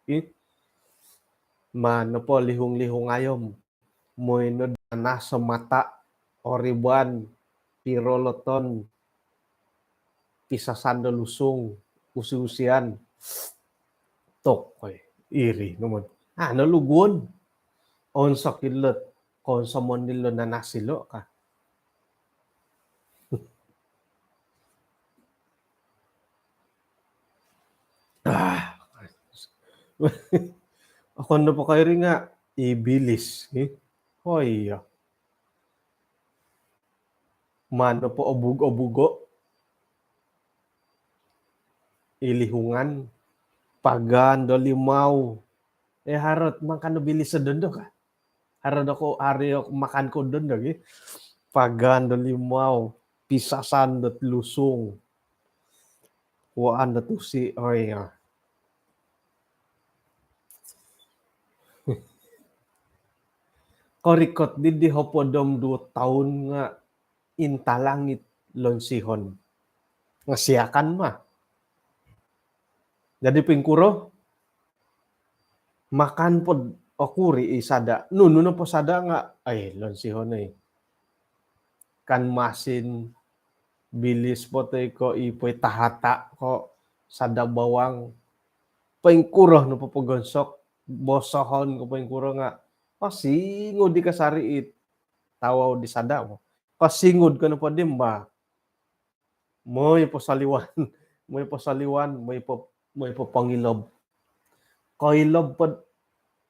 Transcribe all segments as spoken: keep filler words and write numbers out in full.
Ih, maan nopo lihung-lihung ayom. Moi no nanas o mata, oriban, piroloton, pisasan do lusung, usi-usian. Tok, oi, iri nomon. Ah, no luguon. Onsok ilot, konsomon dilo nanas ilo ka. Ah. Okon nopo ko iri nga ibilis, eh. Oh iya. Maan nopo obug-obugo. Ilihungan, pagaan do limau. Eh, haro ot makan do bilis dondo ka. Haro do ko, haro makan ko dondo gi. Pagaan do limau, pisasan do lusung. Kuaan do tusi, oh iya. Korikot di, di hopod om duo toun nga intalang it lonsihon. Nga siakan ma. Jadi poingkuro, makan pod okuri i sada. Nunu nopo sada nga, ai, lonsihon ai. Kan masin, bilis po toi ko i poi tahata ko sada bawang. Poingkuro nopo pogonsok, bosohon ko poingkuro nga, oh, singud di kasari it tawau di sada mo. Kosingud ko nopo di mba. Moi po saliwan, moi po saliwan, moi po, moi po pongilob. Koilob pod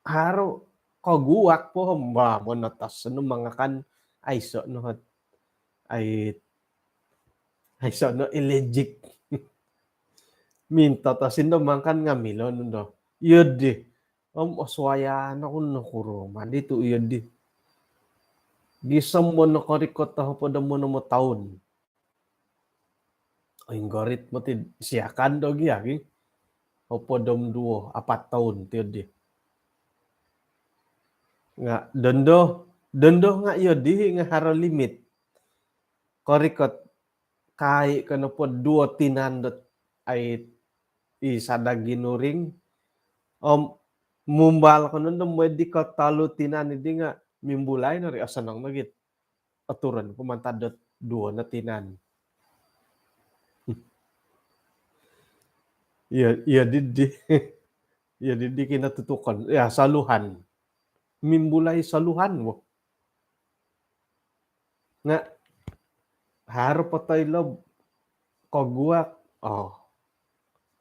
haro, koguak po mba, monotos no mangakan, aiso no hot. Ai, aiso no allergic. Minta tasindo mangakan nga milo no do. Iyo di. Om osuayan oku nokuro mandi tu iyo di. Gisom bo nokorikot o hopod om onom o toun. Oinggorit moti siakan do gi agi. Hopod om duo, apat toun ti iyo di. Nga dondo, dondo nga iyo di nga haro limit. Korikot kai ko nopo duo tinan dot ai i sada ginuring. Om mumbal ko nondo moi di ko tolu tinan di nga mimbulai no ri, osonong no git. Aturan po mantad dot duo no tinan. Iya, iya didi. Iya didi kina tutukan. Ya, saluhan. Mimbulai saluhan, wah. Nga haro po toi lo koguak, oh,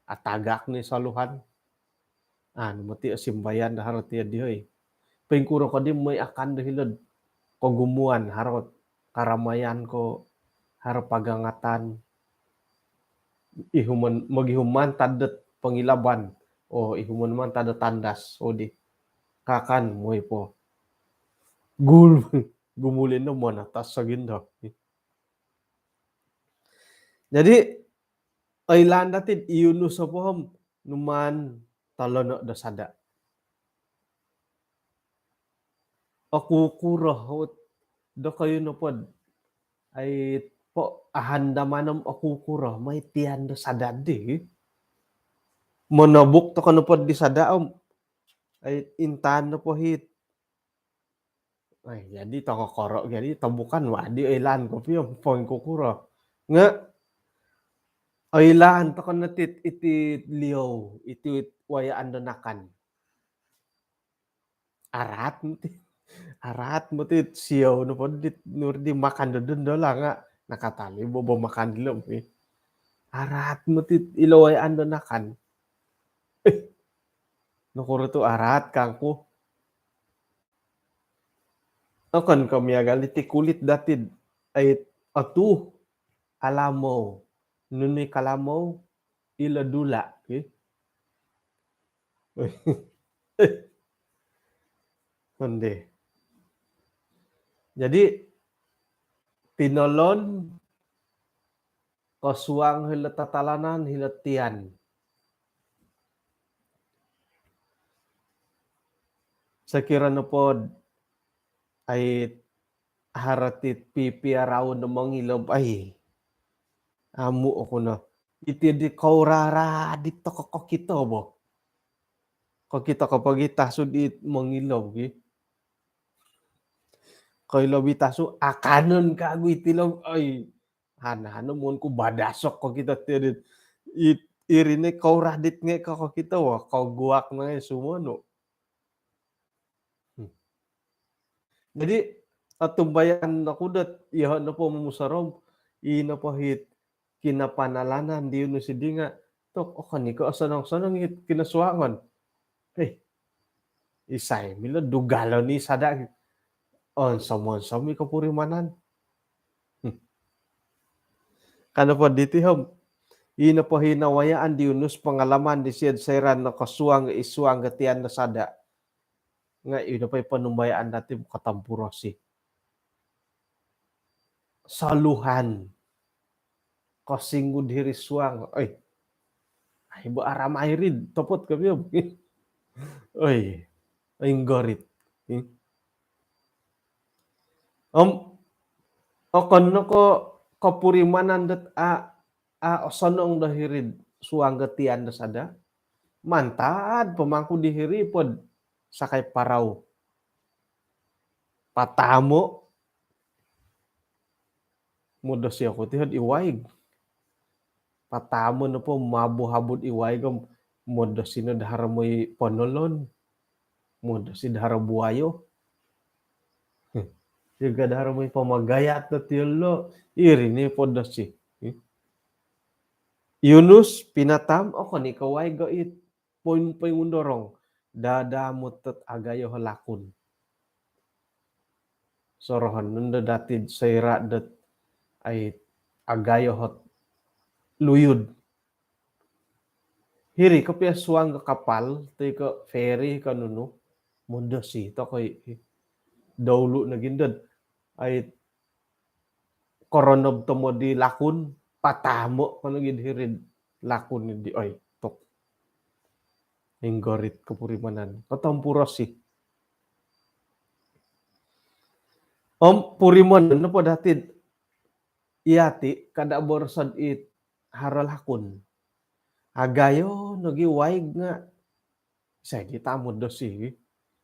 atagak ni saluhan. Anu moti osimbayan do haro ti iyo di hoi. Poingkuro ko di moi akan do hilo'd kogumuan, haro karamayan ko, haro pagangatan. Ihuman, mogihum mantad dot pongilaban. Oh, ihuman mantad dot tandas. Oh, di kakan moi po. Gul, gumuli no monotos sogindo. Jadi oilaan dati i Yunus opo om numaan tolono do sada. Oku kuro, dokoyu nopo dot ai po ahandaman om oku kuro, moi tian do sada di. Monobuk toko nopo di sada om ai intaan nopo hit. Ai, jadi tongokoro, jadi tobukan wadi oilaan kopio poingkukuro. Nga oilaan toko no tit iti liou, iti wayaan do nakan. Araat moti. Araat moti siou nopo dit nur di makan do dondo lah nga nakatali bobo makan dilo moti. Araat moti ilo wayaan do nakan. Eh, nokuro tu araat kangku. Okon ko miagal iti kulit dati dot ai atu alamou. Nunu i kalamou, ilo dula, ki. Onde. Jadi tinolon kosuang hilo tatalanan, hilo tian. Sokiro nopo dot ai haro ti pipiaraon do mongilob ai. Amu oku no. Iti di kourara di toko kokito bo. Kokito ko pogi tasu dit mongilo gi. Koilo bi tasu akanon kagu iti lo. Oi. Hana-hana mun ku badasok kokito ti dit. It, iri ni kau radit nge kokito wa kau guak nge sumono. Hmm. Jadi otumbayaan aku dot iyo nopo mumusorom i nopo hit kinapanalanan di Yunus di nga tok okon iko osonong-sonong hit kinosuangon. Hei, isai milo dugalon i sada. Onsom-onsom i kopurimanan. Hmm. Kano po diti hom. Ino po hinawayaan di Yunus pengalaman di siad sairan no kosuang isuang getian no sada. Nga ino po i ponumbayaan dati kotompurosi. Soluhan. Kosingud hiri suang. Oi. Ai bo aram airid topot kami. Oi. Inggorit. Hmm. Om okon no ko kopurimanan dot a a osonong do hiri suang getian do sada. Mantad pemangku di hiri pod sakai parau. Patamo. Mudo siyo ku tihod iwaig. Patamo nopo mabu habud iwaig om mudo sino dahar moi ponolon. Mudo si dahar buayo. Juga dahar moi pamagayat do tiolo. Iri ni podo si. Yunus pinatam okon i ko waig go it. Poing-poing undorong dada mutet agayo lakun. Sorohon nondo datid soira dot ai agayo hot luyud. Hiri ko pia suang ke kapal ti ke feri ke nunu mudosi tokoi daulu nagindad ai koronob tomod di lakun patamo kono gid hirid lakun di oi tok. Inggorit kopurimanan kotompurosi. Om purimanan nopo datid iati kada borsod it haro lakun. Agayo nogi waig nga isai di tamud dosi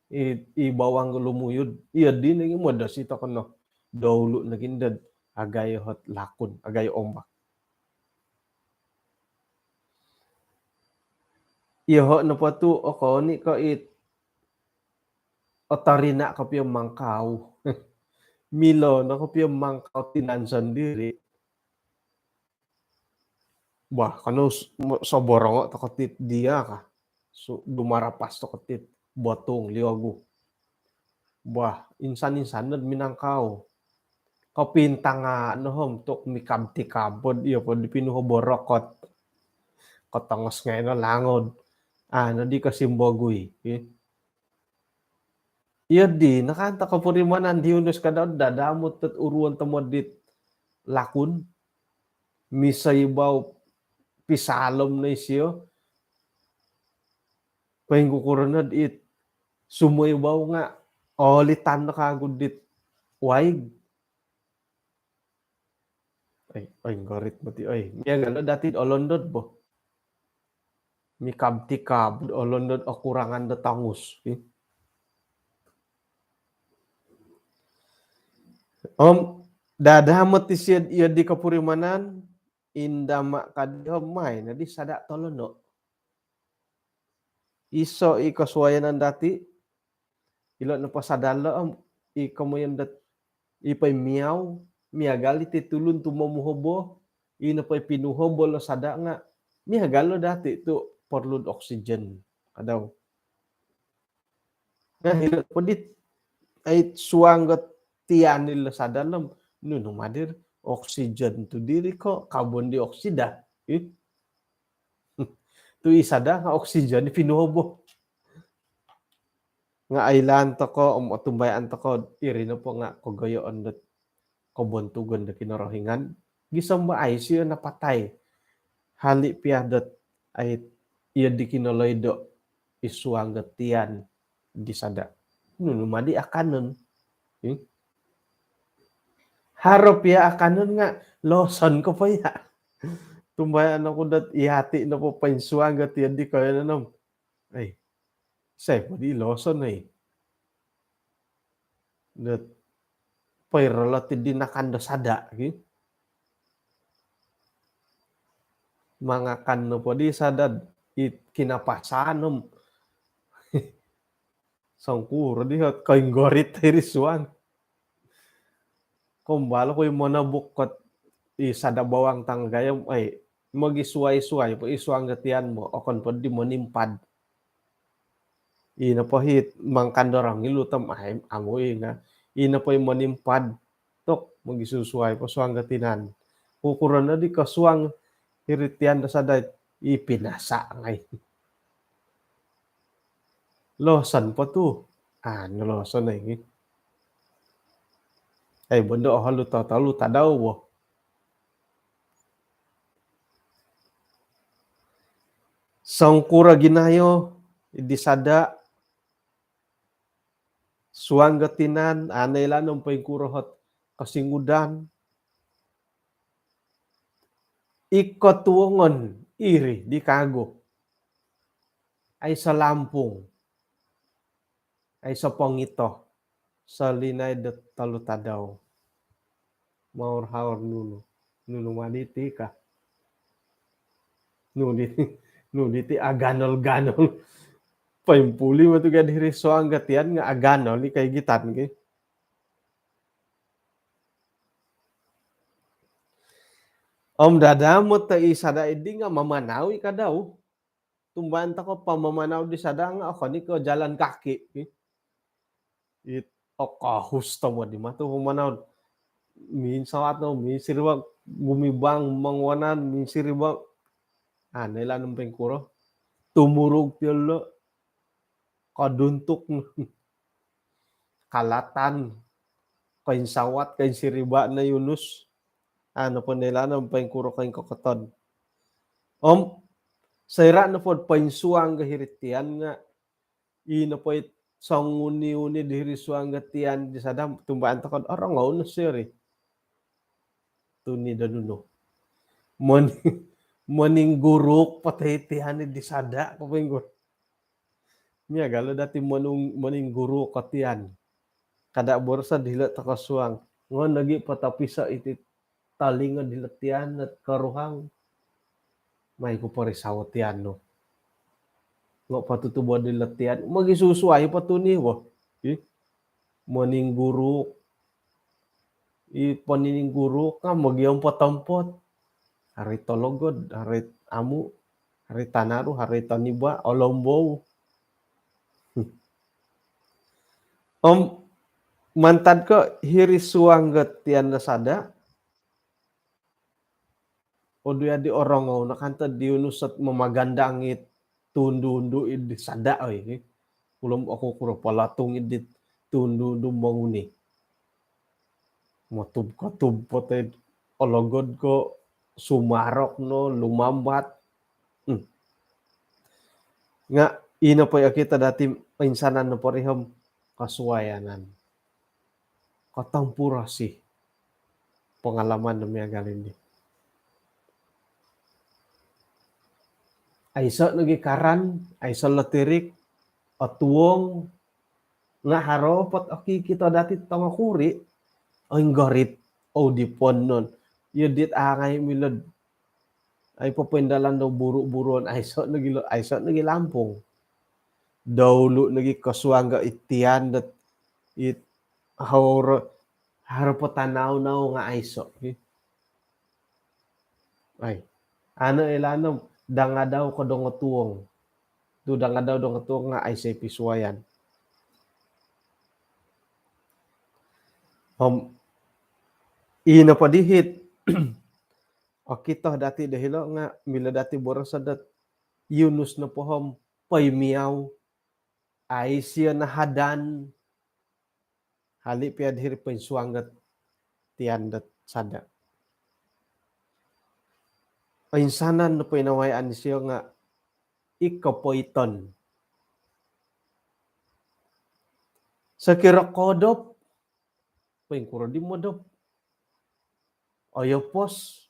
i, i bawang lumuyud. Iyo di nogi mudosi tokono daulu nogi ndad agayo hot lakun, agayo ombak. Iyoho nopo tu okoni ko it otorina kopio mangkau. Milo no kopio mangkau tinan sendiri. Bah, kanu soborongo tokotit dia kah? Dumarapas tokotit botung liogu. Bah, insan-insan nod minangkau. Kopintanga nohom tok mikab tikab pod iyo pod pinuho borokot. Kotongos ngai no langod. Ah, nodi kosimbogui. Iyo di nakanta kopurimanan di Yunus kada dada mutut uruon tomod dit lakun. Miso ibau pisalom no isio. Poingkukuro nod it sumo ibau nga olitan no kagu dit waig. Oi, oi, gorit mati oi. Miagal dati olondod bo. Mikab tikab olondod okurangan do tongus. Om dada mati siad iyo di kopurimanan indama kadi om mai nadi sada tolono. Iso i kosuayanan dati ilo nopo sadalo om i komoyon dot i poi miau miagal iti tulun tu momuhobo i nopo i pinuhobo lo sada nga miagal lo dati tu porlu oksigen kadau. Nah ilo podit ai suang got tian ilo sadalo nunu madir oksigen tu diri ko karbon dioksida. Tu i sada nga oksigen i pinuhobo. Nga ailaan toko om otumbayaan toko iri nopo nga kogoyoon dot kobontugon do Kinorohingan gisom ba ai sio napatai. Hali pia dot ai iyo di kinoloido i suang do tian di sada. Nunu madi akanon. Haro pia akanon nga loson ko po iya. Tumbayaan oku dot iyati nopo poinsuang do tian di koyo nonom. Ai. Sai po di loson ai. Dot poirolot di nakan do sada' ki. Mangakan nopo di sada' i kinapasan om songkuro di hot koinggorit iri suang. Kombalo ko i monobuk kot i sada' bawang tanggai om ai mogisuai-suai po i suang gatian mo okon po di monimpad. Ino po hit mangkandorong ilu tam ai amu i nga. Ino po i monimpad tok mogisusuai po suang gatinan. Ukuran di ko suang hiri tian do sada' i pinasa' ngai. Loson po tu. Anu loson ai ngi. Ai bondo oh lu tau tau lu tadau bo. Songkuro ginayo di sada' suang gatinan anai lanom poingkuro hot kosingudan. Iko tuongon iri di kagu. Ai salampung. Ai sopongito. Solinaid do tolu tadau. Maur-haur nunu. Nunu maniti ka. Nunu diti, nunu diti aganol-ganol. Paimpuli matu gad hiri suang gatian nga aganol i kaigitan ki. Om dadamot to i sada' idi nga mamanau i kadau. Tumbaan toko pamamanau di sada' nga okon i ko jalan kaki. It okahus tomod di matu pamanau. Minsawat no, minsiriba, gumibang manguanan, minsiriba. Anai lanom poingkuro. Tumurug piolo. Koduntuk. Kalatan. Koinsawat, koinsiriba no Yunus. Ano po nila no poingkuro koingkokotod. Om soira' nopo poinsuang ga hiri tian nga ino po it songuni-uni di hiri suang gatian di sada' tumbaan toko orongou no siri. Tuni do nunu. Moni-, moningguruk po toi tian di sada' ko poinggur. Miagal dati monung-, moningguruk ko tian. Kada' boroso dilo' toko suang. Ngon lagi patapiso iti talingo dilo' tian not koruhang. Mai ku porisao tian no. Ngo patutubo dilo' tian. Mogisusuai po tuni bo. Ih. Moningguruk. I poningguruk nga mogiom po tompot. Hari tologod, hari amu, hari tanaru, hari toniba, olombou. Om mantad ko hiri suang gatian do sada'. Odu adi orongou no kanto di Yunus ot mamagandang it tundu-undu id sada' oi. Ulom oku kuro palatung id tundu-undu monguni. Motub-kotub po toi ologod ko sumarok no lumambat. Hmm. Nga ino po i okito dati insanan nopo ri om kosuayanan. Kotompurosi. Pangalaman do miagal ini. Aiso nogi karan, aiso lotirik, otuong, nga haro pot okikito dati tongokuri, oinggorit, o di ponon. Iyo dit angai milod. Ai papaindalan do buru-buruon, aiso nogi lo-, aiso nogi lampung. Daulu nogi kosuang ga itian dot it haur, haro patanau-nau nga aiso. Ai. Ano ilanom, dangadau ko dongotuong. Tu dangadau dongotuong nga aiso pisuayan. Om, ino po dihit. Okito dati do hilo nga milo dati boroso dot Yunus nopo om poimiau. Ai sio nahadan. Hali pia dihiri poinsuang dot tian dot sada'. Insanan nopo inawayaan sio nga iko poiton. Sokiro kodop, poingkuro di modop. Oyopos.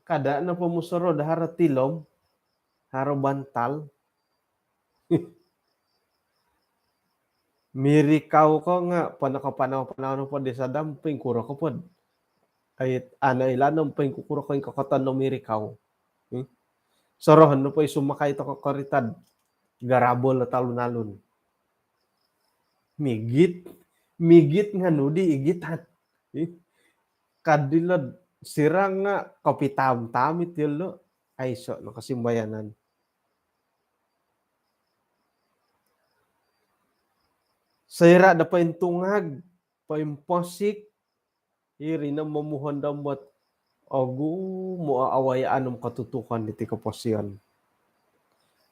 Kada' nopo musorou do haro tilom, haro bantal, Mirikau ko nga' panakapanau-panau nopo di sada om poingkuro ko pod. Ai, ana' ilo no poingkukuro ko ingkokoton no mirikau. Hmm? Sorohon nopo i sumakai toko' korita'd garabol o talun-alun. Migit, migit nga' nu di igitan. Hmm? Kad ilo'd sirang nga' kopitam-tam iti lo. Aiso' no kosimbayanan. Soira' do pointungag, poimposik, iri no momuhondom dot ogumu' o awayaan om kotutukon diti koposion.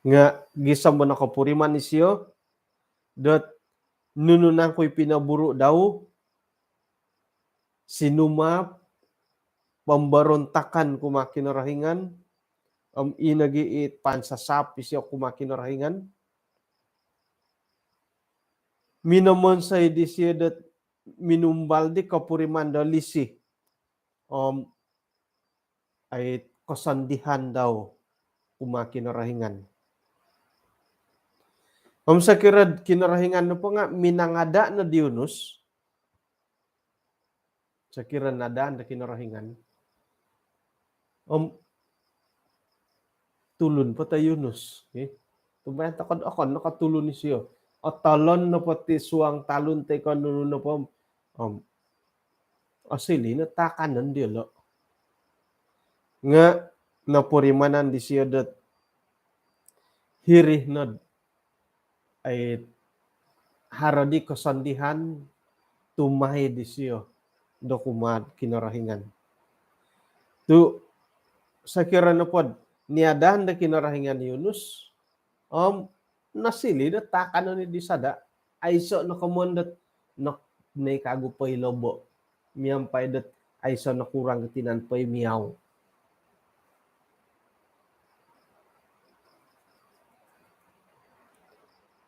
Nga' gisom do nokopuriman isio dot nunu nangku i pinoburu' dau, sinumaap, pambarontakan kumaa Kinorohingan, om i nogi' i pansasap isio kumaa Kinorohingan. Minomonsoi disio dot minumbal di kopuriman do lisi om ai kosondihan dau kumaa Kinorohingan. Om sokiro'd Kinorohingan nopo nga' minangada' no di Yunus, sokiro nadaan do Kinorohingan om tulun po to Yunus, eh. Tumbayaan toko' okon no ko' tulun isio. Otolon nopo ti suang talun toi ko' nunu nopo om, om osiliu no taakanon diyolo'. Nga' nopurimanan disio dot hiri nod ai haro di kosondihan tumai disio do kumaa'd Kinorohingan. Tu' sokiro nopod niadaan do Kinorohingan i Yunus, om nosiliu do taakanon i di sada', aiso' no komoyon dot nok noi kagu poilobo', miampai dot aiso' no kurang tinan poimiau.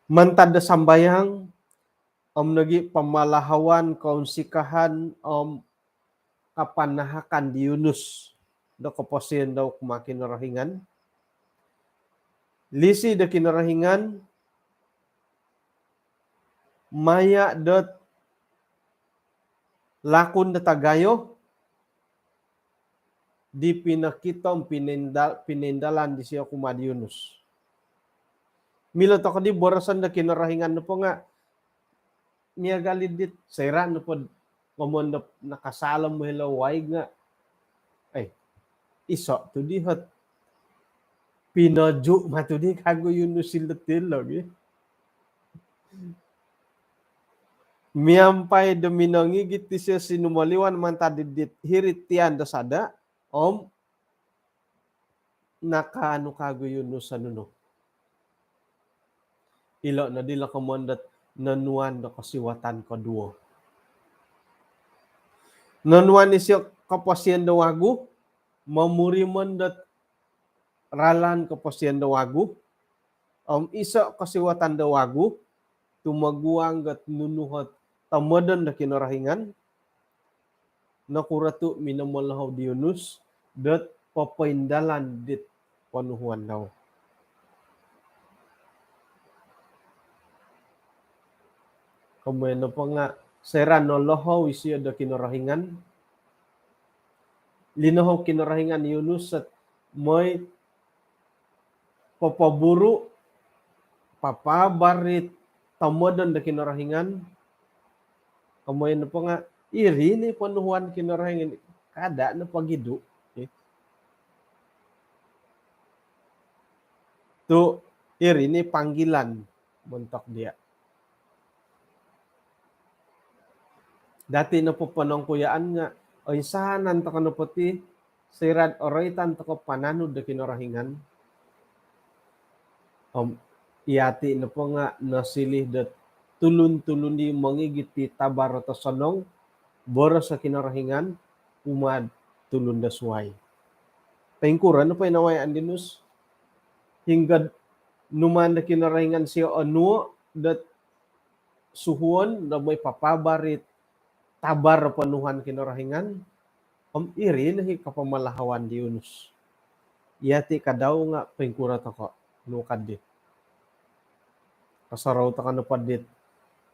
Mantad do sambayang om nogi' pamalahawan, kounsikahan om kapanahakan di Yunus do koposion dau kumaa Kinorohingan, lisi do Kinorohingan maya' dot lakun do tagayo di pinokito om pinindal-, pinindalan disio kumaa'd Yunus. Milo toko' di boroson do Kinorohingan nopo nga' miagal i dit soira' nopod komoyon do nakasalom bo hilo waig nga', ai, iso' tu' di hot pinoju' matu di kagu Yunus ilo tilo gi. Miampai do minongigit isio sinumoliwan mantad i dit hiri tiyan do sada', om nakaanu kagu Yunus o nunu. Ilo' nodi lo komoyon dot nonuan do kosiwatan koduo. Nonuan isio koposion do wagu, momurimon dot ralan koposion do wagu, om iso' kosiwatan do wagu, tumoguang dot nunu hot tomodon do Kinorohingan, nokuro tu' minomolohou di Yunus dot popoindalan dit ponuhuan dau. Komoyon nopo nga' soira' nolohou isio do Kinorohingan, linohou Kinorohingan i Yunus dot moi popoburu', papaabar i tomodon do Kinorohingan. Komoyon nopo nga' iri ni ponuhuan Kinorohingan, kada' no pogidu'. Tu' iri ni panggilan montok diya'. Dati' nopo ponongkuyaan nga' oinsanan toko' nopo ti soira'd oroitan toko' pananud do Kinorohingan om iyati' nopo nga' nosiliu dot tulun-tulun di mongigit di tabar tosonong boros o Kinorohingan kumaa'd tulun do suwai. Poingkuro nopo i nawayaan di Yunus, hinggod numaan do Kinorohingan isio onuo' dot suhuon do moi papaabar i tabar ponuhuan Kinorohingan, om iri no i kapamalahawan di Yunus. Iyati' kadau nga' poingkuro toko', nu kaddi. Kosorou toko nopo dit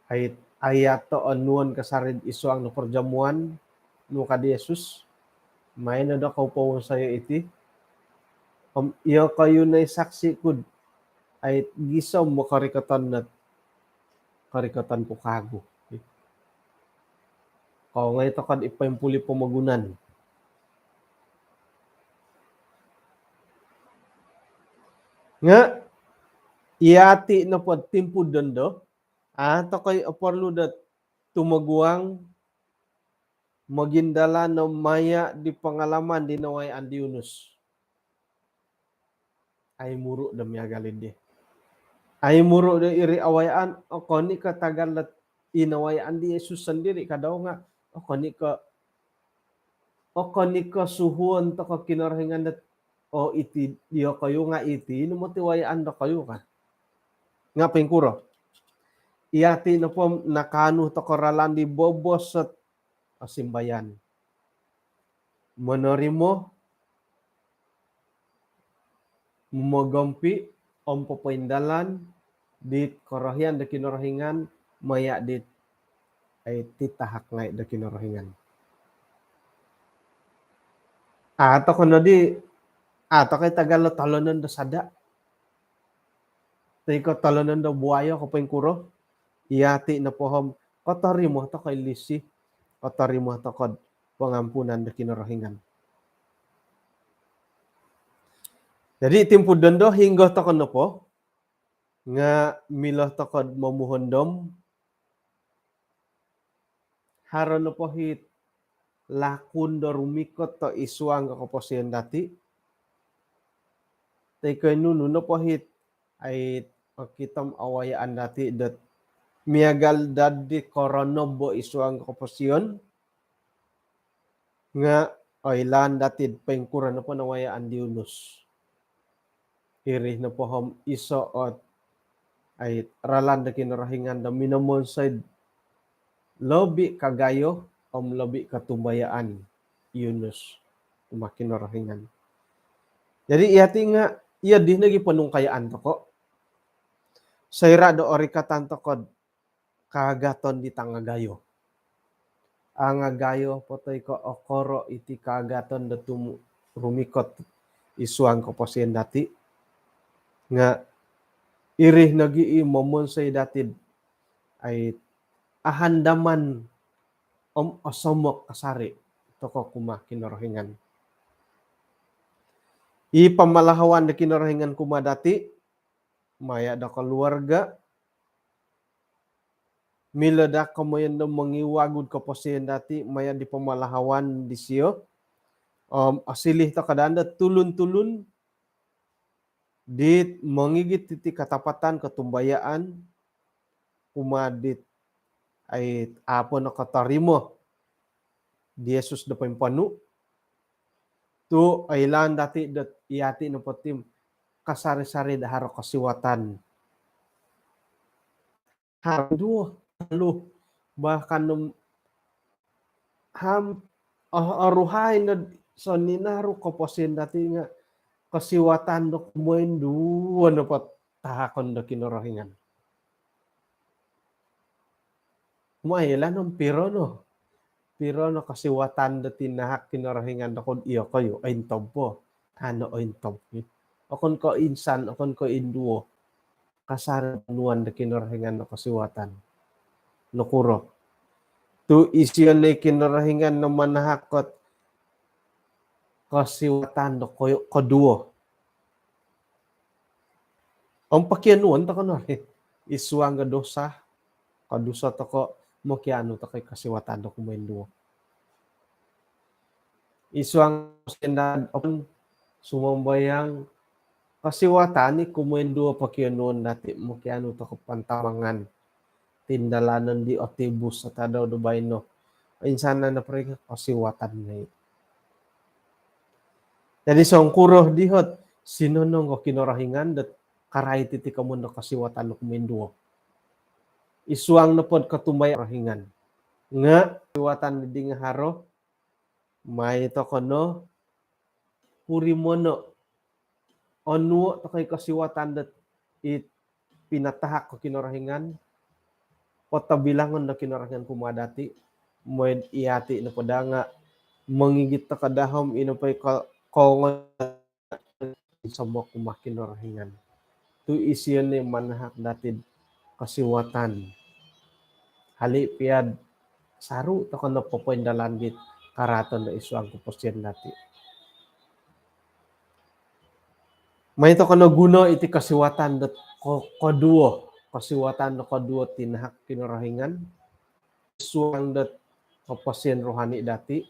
ai, ayat do onuon kasari id suang do perjamuan, nu ka di Yesus, "Maai no dokoyu powonsoyo iti, om iyokoyu no i saksi ku dot ai gisom do korikoton dot korikoton ku kawagu." Kongoi toko dot i poimpuli pomogunan. Nga, yati nopo timpu dondo, a tokou oporlu dot tumoguang, mogindalan no maya di pengalaman di nawayaan di Yunus. Ai muru do miagal di. Ai muru do iri awayaan, okon i ko tagal dot i nawayaan di Yesus sendiri ka dau nga, okon i ko, okon i ko suhuon toko Kinorohingan dot, "Oh, iti diyokoyu nga iti no moti wayaan dokoyu," ka. Nga poingkuro? Yati nopo nakaanu toko ralan di bobos dot osimbayan. Monorimo, momogompi, om popoindalan dit korohian do Kinorohingan, maya dit ai titahak ngai do Kinorohingan. A tokou no di, a tokou i tagal do tolonon do sada. Toi ko tolonon do buayo ko poingkuro, yati nopo om kotorimo toko i lisi, kotorimo toko dot pengampunan do Kinorohingan. Jadi, timpu dondo hinggo toko nopo, nga milo toko dot momuhondom, haro nopo it lakun do rumikot do id suang do koposion dati, toi ko nunu nopo it ai okito om awayaan dati dot miagal dadi koronob id suang do koposion, nga oilaan dati dot poingkuro nopo nawayaan di Yunus. Iri nopo om iso ot ai ralan do Kinorohingan do minomonsoi dot lobi kagayo om lobi kotumbayaan i Yunus kumaa Kinorohingan. Jadi, yati nga, iya di nogi ponungkayaan toko. Soira do orikatan toko dot kaagaton di tangagayo. Angagayo po toi ko okoro iti kaagaton do tumu-, rumikot id suang koposion dati. Nga iri nogi i momonsoi dati dot ai ahandaman om osomok kasari toko kumaa Kinorohingan. I pamalahawan do Kinorohingan kumaa dati, maya do keluarga, milo daa komoyon do mongiwagu do koposion dati maya di pamalahawan disio. Om osiliu toko daa do tulun-tulun dit mongigit iti katapatan kotumbayaan kumaa dit ai apo nokotorimo di Yesus do poimponu. Tu oilaan dati dot yati nopo ti om kasari-sari daa haro kosiwatan. Haro duo, tolu, bahkan om ham, oh, oruhai no soninaru koposion dati nga kosiwatan do kumoinduo nopo tahakon do Kinorohingan. Moilaan om piro no. Piro no kosiwatan do tinahak Kinorohingan dokoyu, iyokoyu, ointob po. Ano ointob. Okon ko insan, okon ko induo. Kasari onuan do Kinorohingan do kosiwatan. Nokuro? Tu isio no i Kinorohingan do manahak dot kosiwatan do koyo-, koduo. Om pokionuon toko no ri. Id suang do dosa, koduso toko, mokianu toko i kosiwatan do kumoinduo. Id suang sendad om sumambayang, kosiwatan i kumoinduo pokionuon dati, mokianu toko pantamangan tindalanon di otibus do tadau do baino. Oinsanan o perikot kosiwatan ngai. Jadi songkuro diho ot sinonong o Kinorohingan dot karait iti komoyon do kosiwatan do kumoinduo. Id suang nopo do kotumbayaan Kinorohingan. Nga kosiwatan di nga haro, mai toko no purimono. Onuo toko i kosiwatan dot it pinatahak ko Kinorohingan, potobilangon do Kinorohingan kumaa dati, mooi do iyati nopo daa nga mongigit toko daa om ino po i ko-, koongoi somok kumaa Kinorohingan. Tu isio no manahak dati kosiwatan. Hali pia do saru toko no popoindalan dit karaaton do id suang koposion dati. Mai toko no guno iti kosiwatan dot ko-, koduo, kosiwatan do koduo tinahak Kinorohingan id suang dot koposion rohani dati.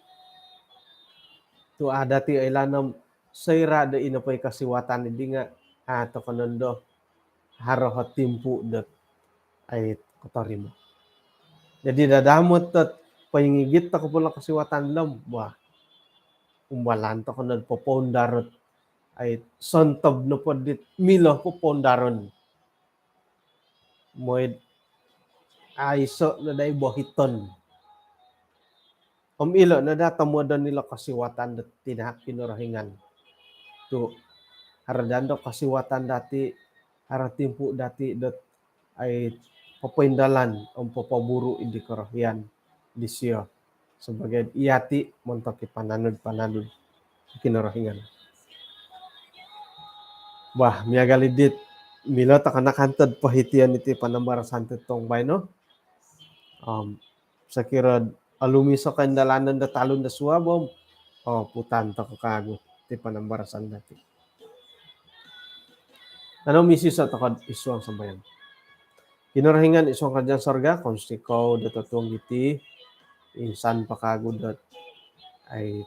Tu a dati oilaan om soira do ino po i kosiwatan dii nga, a, toko nondo haro o timpu dot ai kotorimo. Jadi dadamot dot poingigit toko po ilo kosiwatan dilo om, wah, umbalan toko no popoundar ot ai sontob nopo dit milo popoundaron. Mooi do aiso no daa i bohiton. Om ilo no daa tomodon ilo kosiwatan dot tinahak Kinorohingan. Tu haro daa do kosiwatan dati, haro timpu dati dot ai popoindalan om popoburu id di korohian disio sabaagi iyati montok i pananud-pananud Kinorohingan. Wah, miagal i dit milo toko no kantod pohition iti panambarasan totuong baino. Om sokiro olumis o koindalanon do talun do suab om, o, putan toko kagu ti panambarasan dati. Anu, misiso toko id suang sambayang. Kinorohingan id suang kerajaan sorga, kounsikou do totuong diti, insan po kagu dot ai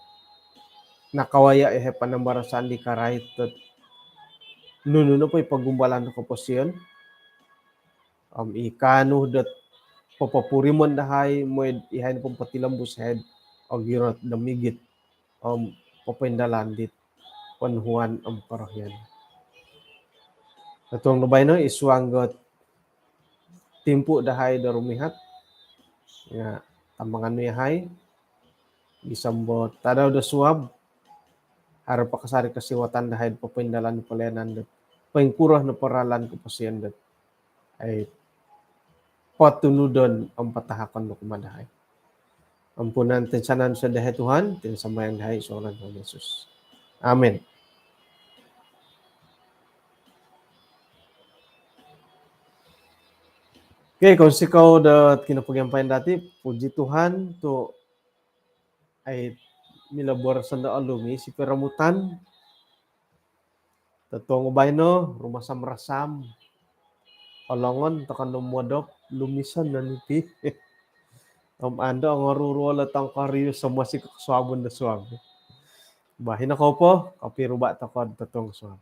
nakawaya yahai panambarasan di karait dot nunu nopo i pogumbalan do koposion. Om i kaanu dot popopurimon dahai, mooi do yahai nopo potilombus yahai do ogirot do migit om popoindalan dit ponuhuan om korohian. Totuong do baino id suang dot timpu dahai do rumihat, nga tambangan nu yahai, gisom do tadau do suab, haro po kasari kosiwatan dahai do popoindalan pelayanan dot poingkuro nopo ralan koposion dot ai potunudon om patahakon nu kumaa dahai. Ampunan toinsanan zou dahai Tuhan, iti no sambayang dahai id suang ngaran Tuhan Yesus. Amin. Okey, kounsikou do kinopogiampayan dati, puji Tuhan, tu ai milo boroson do olumis i piromutan. Totuong baino, rumasam-rasam. Olongon toko no modop, lumison no niti. Om ando ongoruruol o tongkorius om mosiko kosuabon do suab. Bah, ino kou po, kopiruba toko totuong suab.